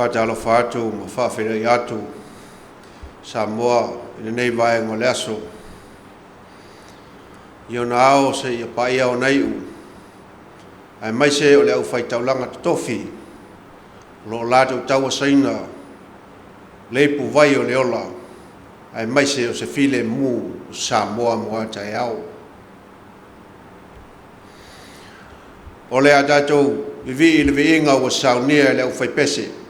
Faatalofa atu ma faafeiloai atu Samoa i lenei vaega o le aso. I ona ao seia paia ona iu, aemaise o le aufaitaulaga totofi o lo o latou tauasaina le ipuvai o le ola, aemaise o se filemu o Samoa mo a taeao. O le a tatou vivii i le viiga ua saunia e le aufaipese.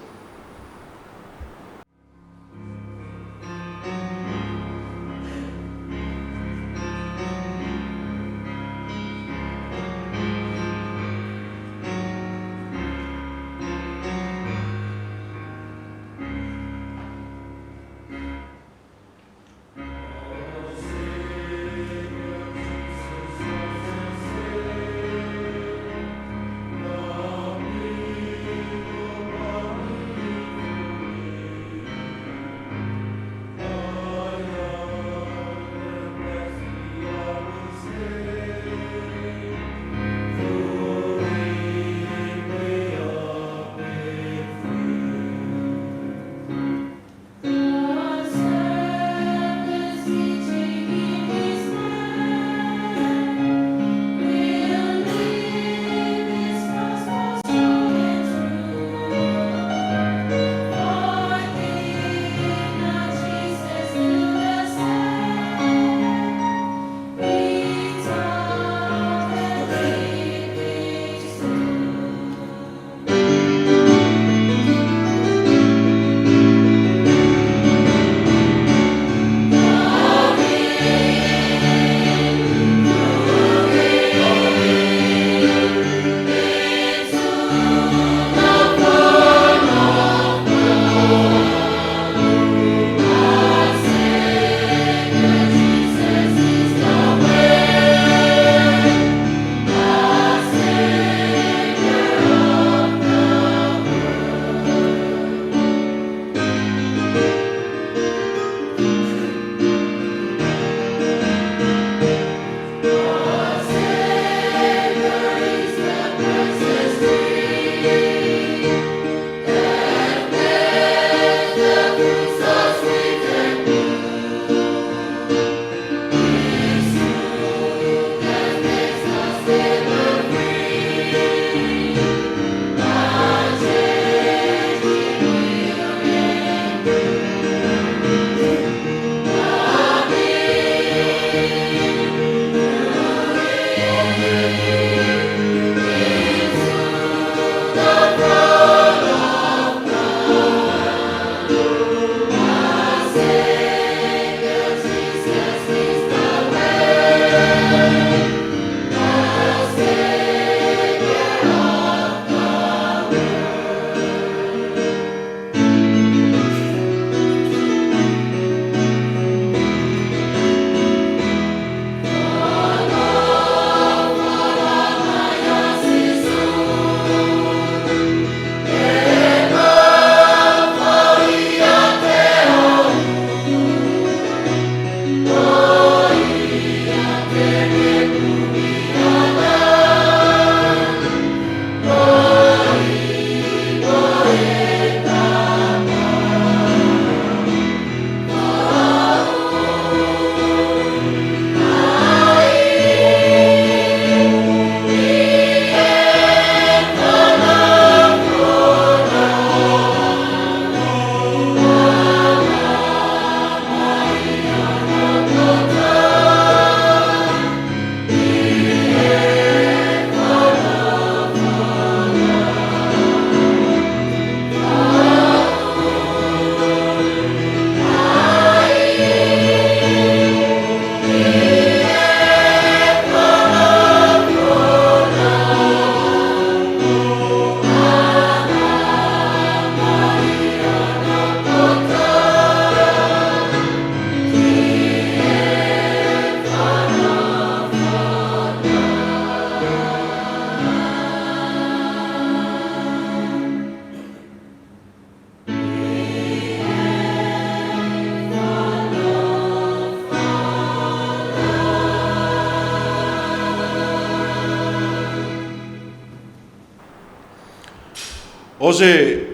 O se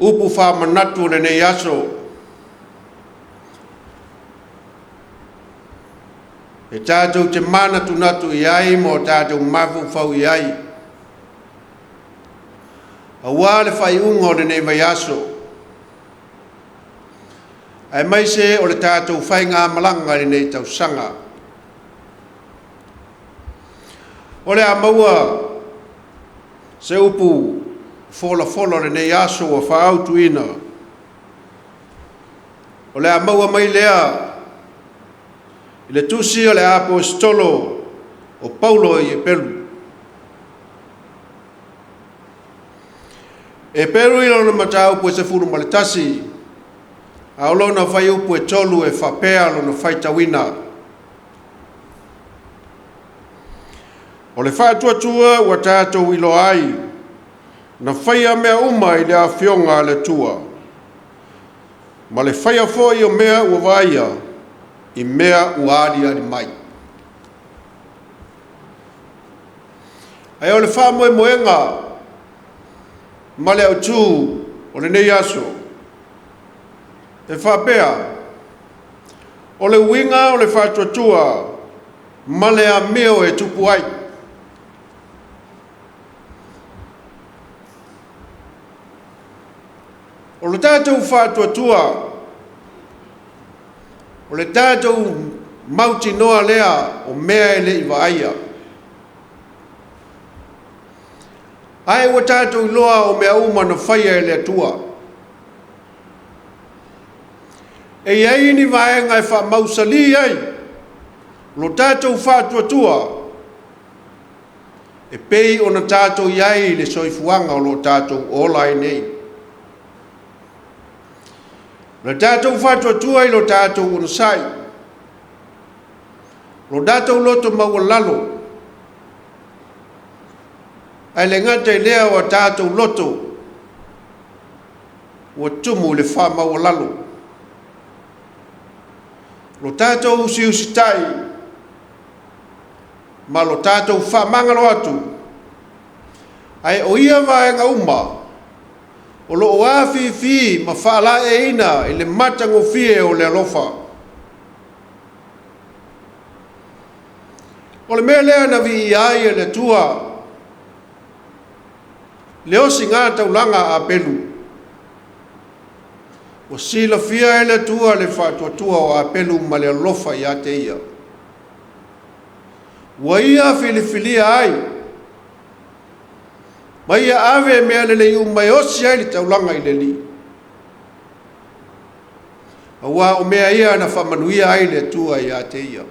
Upu faamanatu o lenei aso, e tatou te manatunatu i ai ma o tatou mafaufau i ai, aua le faaiuga o lenei vaiaso, aemaise o le tatou faigamalaga i lenei tausaga. O le a maua se upu folafola o lenei aso ua faaautuina, o le a maua mai lea i le tusi o le Aposetolo o Paulo i Eperu. Eperu i lona mataupu e 11, a o lona fuaiupu e 3 e faapea lona faitauina. O le faatuatua ua tatou iloa ai, na faia mea uma i le afioga a le Atua, ma le faia foi o mea ua vaaia i mea ua aliali mai. Ae o le faamoemoega ma le autu o lenei aso, e faapea, o le uiga o le faatuatua ma le amio e tupu ai. O le tatou faatuatua, o le tatou mautinoa lea o mea e le i vaaia. Ae ua tatou iloa o mea uma na faia e le Atua. E i ai ni vaega e faamausali ai lo tatou faatuatua e pei ona tatou i ai i le soifuaga o lo o tatou ola ai nei. O le tatou faatuatua i lo tatou onosai, lo tatou loto maualalo, ae le gata i lea o tatou loto ua tumu i le faamaualalo. Lo tatou usiusitai ma lo tatou faamagalo atu, ae o ia vaega uma o lo o afifi ma faalaeiina i le matagofie o le alofa. O le mea lea na viia ai e le Atua le osiga taulaga a Apelu. Ua silafia e le Atua le faatuatua o Apelu ma le alofa ia te ia. Ua ia filifilia ai, ma ia ave mea lelei uma e osi ai le taulaga i le Alii. Aua o mea ia na faamanuia ai le Atua ia te ia.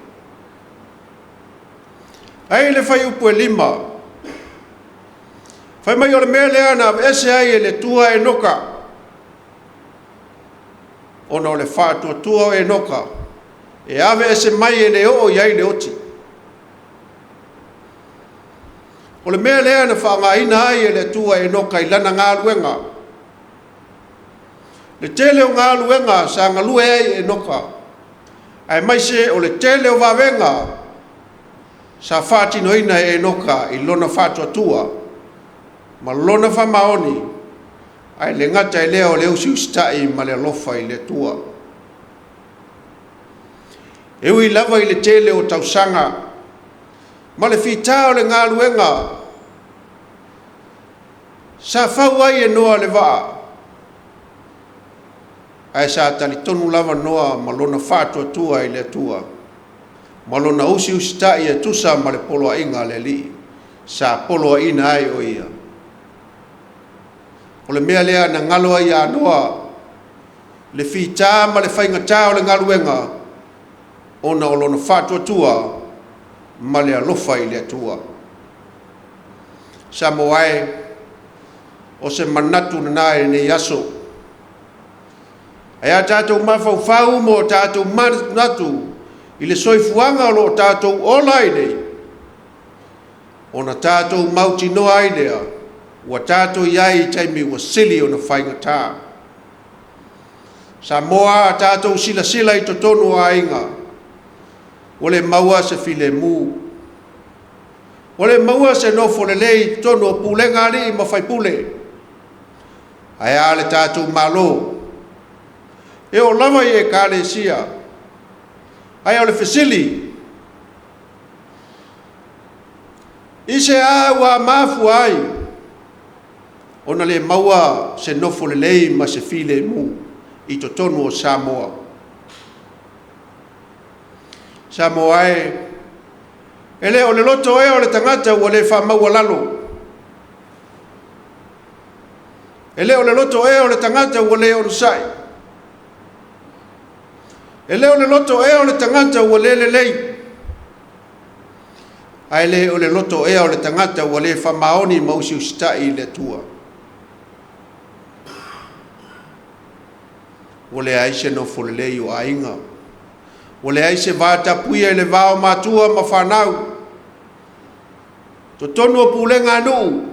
Ai le fuaiupu e 5, fai mai o le mea lea na aveese ai e le Atua Enoka, ona o le faatuatua o Enoka, e aveese mai e le oo i ai le oti. O le mea lea na faaaogaina ai e le Atua Enoka i lana galuega. Le tele o galuega sa galue ai Enoka, aemaise o le tele o vavega sa faatinoina e Enoka i lona faatuatua ma lona faamaoni, ae le gata i lea o le usiusitai ma le alofa i le Atua. E ui lava i le tele o tausaga ma le fita o le galuega sa fau ai e Noa le vaa, ae sa talitonu lava Noa ma lona faatuatua i le Atua, ma lona usiusitai e tusa ma le poloaiga a le Alii, sa poloaina ai o ia. O le mea lea na galo ai ia Noa le fita ma le faigata o le galuega, ona o lona faatuatua ma le alofa i le Atua. Samoa e, o se manatu lena i lenei aso. Ae a tatou mafaufau ma o tatou manatunatu i le soifuaga o lo o tatou ola ai nei, ona tatou mautinoa ai lea, ua tatou i ai i taimi ua sili ona faigata. Samoa a tatou silasila i totonu o aiga, ua le maua se filemu, ua le maua se nofo lelei i totonu o pulega a alii ma faipule. Ae a le tatou Malo? E oo lava i Ekalesia. Ae o le fesili, i se a ua mafua ai ona le maua se nofo lelei ma se filemu i totonu o Samoa? Samoa e, e le o le loto ea o le tagata ua le faamaualalo? E le o le loto ea o le tagata ua le onosai? E le o le loto ea o le tagata ua le lelei? Ae le o le loto ea o le tagata ua le faamaoni ma usiusitai i le Atua? Ua leai se nofo lelei o aiga. Ua leai se vatapuia i le va o matua ma fanau. Totonu o pulega a nuu,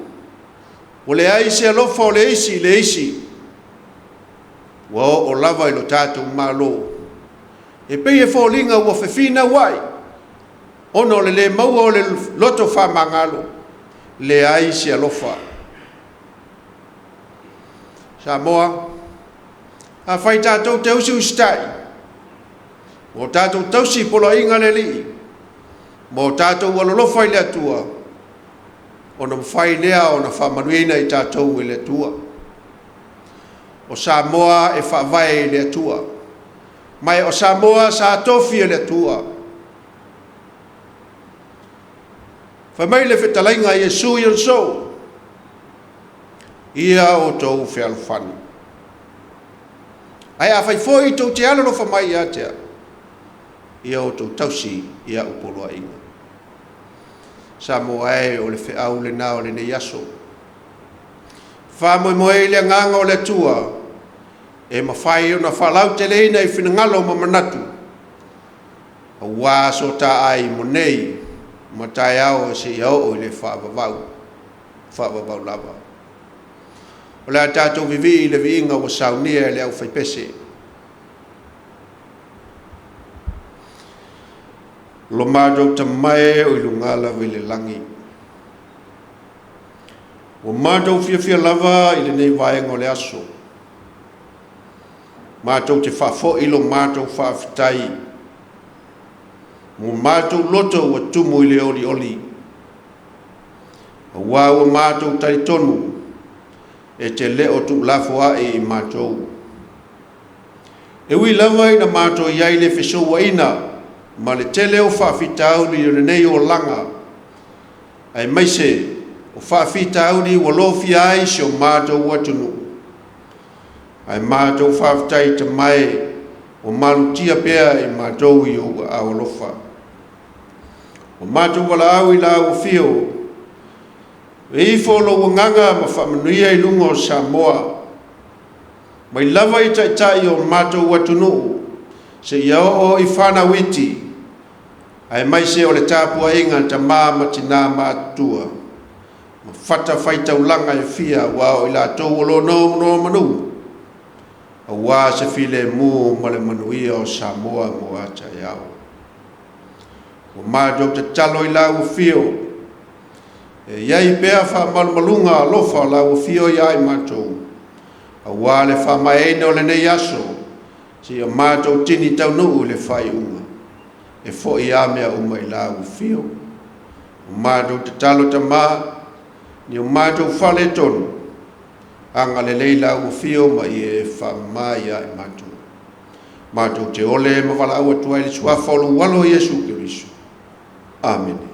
ua leai se alofa o le isi i le isi. Ua oo lava i lo tatou Malo. E pei e foliga ua fefinauai ona o le le maua o le loto faamagalo, leai se alofa. Samoa, afai tatou te usiusitai, ma o tatou tausi poloaiga a le Alii, ma o tatou alolofa i le Atua, ona mafai lea ona faamanuiaina i tatou e le Atua. O Samoa e faavae i le Atua, ma o Samoa sa tofi e le Atua. Fai mai le fetalaiga a Iesu i ona soo, ia outou fealofani. Ae afai foi tou te alolofa mai ia te au, ia outou tausi i au poloaiga. Samoa e, o le feau lena o lenei aso. Faamoemoe i le agaga o le Atua, e mafai ona faalauteleina i finagalo ma manatu, aua so ta ai mo nei ma taeao seia oo i le faavavau, faavavau lava. O le a tatou vivii i le viiga ua saunia e le aufaipese. Lo matou Tama e o i luga lava i le lagi, ua matou fiafia lava i lenei vaega o le aso. Matou te faafoi lo matou faafetai, mo matou loto ua tumu i le olioli, aua ua matou talitonu e te le o tuulafoai i matou. E ui lava ina matou i ai le fesouaina ma le tele o faafitauli o lenei olaga, aemaise o faafitauli ua lofia ai si o matou atunuu, ae matou faafetai Tama e, o malutia pea i matou i ou aao alofa. O matou valaau i lau afio, e ifo lou agaga ma faamanuia i luga o Samoa, mai lava i taitai o matou atunuu, seia oo i fanau iti, aemaise o le tapuaiga a tama ma tina ma atua, ma fatafaitaulaga e fia aua o i latou o lo o nonomanu, aua se filemu ma le manuia o Samoa mo a taeao. Ua matou tatalo i lau afio, e i ai pea faamalumaluga alofa o lau afio ia i matou, aua le faamaeaina o lenei aso, seia matou tini taunuu i le faaiuga, e foi a mea uma i lau afio. Ua matou tatalo Tama, ni o matou faaletonu, agalelei lau afio ma ia e faamama ia i matou. Matou te ole ma valaau atu ai i le suafa o lou alo Iesu Keriso. Amene.